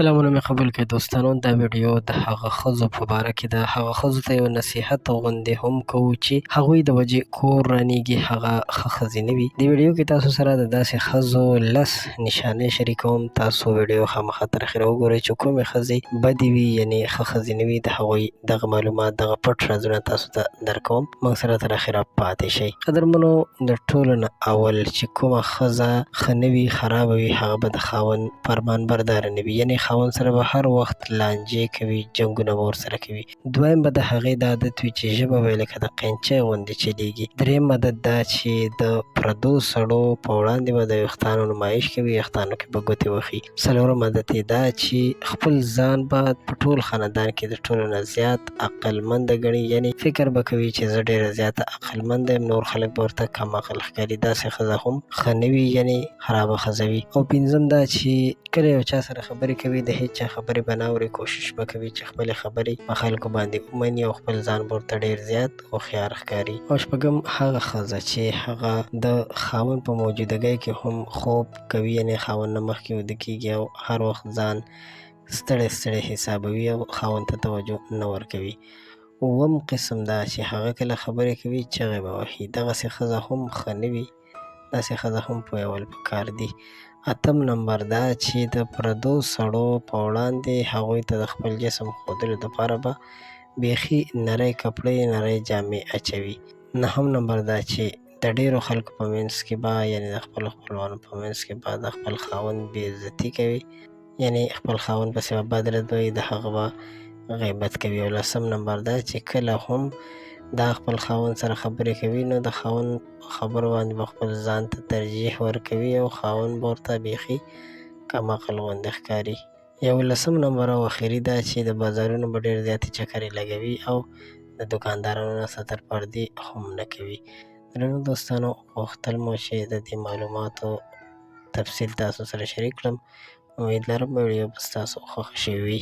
سلامونه مې قبول کړئ دوستانو. دا ویډیو د هغه ښځو په باره کې ده، هغه ښځو ته یو نصیحت غوندې هم کوو چې هغوی د وجې کور رانیږي، هغه ښه ښځې نه وي. دې ویډیو کې تاسو سره د داسې ښځو لس نشانې شریکوم. تاسو ویډیو خامخا تر اخره وګورئ چې کومې ښځې بدې وي، یعنې ښه ښځې نه وي، د هغوی دغه معلومات، دغه پټ رازونه تاسو ته درکوم. موږ سره تر اخره پاتې شئ. قدرمنو، د ټولو نه اول چې کومه ښځه ښه نه وي، خرابه وي، هغه به د خاوند فرمان برداره نه وي، یعنې خاوند سره به هر وخت لانجې کوي، جنګونه به ورسره کوي. دویم به د هغې دا عادت وي چې ژبه به یې لکه د قینچۍ غوندې چلیږي. دریم عادت دا چې د پردو سړو په وړاندې به د ویښتانو نمایش کوي، ویښتانو کې به ګوتې وهي. څلورم عادت یې دا چې خپل ځان به په ټول خاندان کې د ټولو نه زیات عقلمنده ګڼي، یعنې فکر به کوي چې زه ډېره زیاته عقلمنده یم، نور خلک به ورته کم عقل ښکاري. داسې ښځه هم ښه نه وي، یعنې خرابه ښځه وي. او پنځم دا چې کله یو چا سره خبرې کوي، د هیڅ چا خبرې به نه اوري، کوشش به کوي چې خپلې خبرې په خلکو باندې ومني او خپل ځان به ورته ډېر زیات هوښیار ښکاري. او شپږم هغه ښځه چې هغه د خاوند په موجودګۍ کې هم خوب کوي، یعنې خاوند نه مخکې ویده کېږي او هر وخت ځان ستړی ستړی حسابوي او خاوند ته توجه نه ورکوي. اووم قسم دا چې هغه کله خبرې کوي چغې به وهي، دغسې ښځه هم ښه نه وي، داسې ښځه هم پوهول پکار دي. اتم نمبر دا چې د پردو سړو په وړاندې هغوی ته د خپل جسم ښودلو دپاره به بیخي نرۍ کپړې، نرۍ جامې اچوي. نهم نمبر دا چې د ډېرو خلکو په منځ کې به، یعنې د خپلو خپلوانو په منځ کې به د خپل خاوند بې عزتي کوي، یعنې خپل خاوند پسې به بد رد وایي، د هغه به غیبت کوي. او لسم نمبر دا چې کله هم دا خپل خاوند سره خبرې کوي نو د خاوند خبرو باندې به خپل ځان ته ترجیح ورکوي او خاوند به ورته بیخي کم عقل غوندې ښکاري. یولسم نمبر او اخري دا چې د بازارونو به ډېر زیاتې چکرې لګوي او د دکاندارانو نه ستر پردې هم نه کوي. درنو دوستانو، غوښتل مو چې د دې معلوماتو تفصیل تاسو سره شریک کړم. امید لرم ویډیو به ستاسو خوښه شوي وي.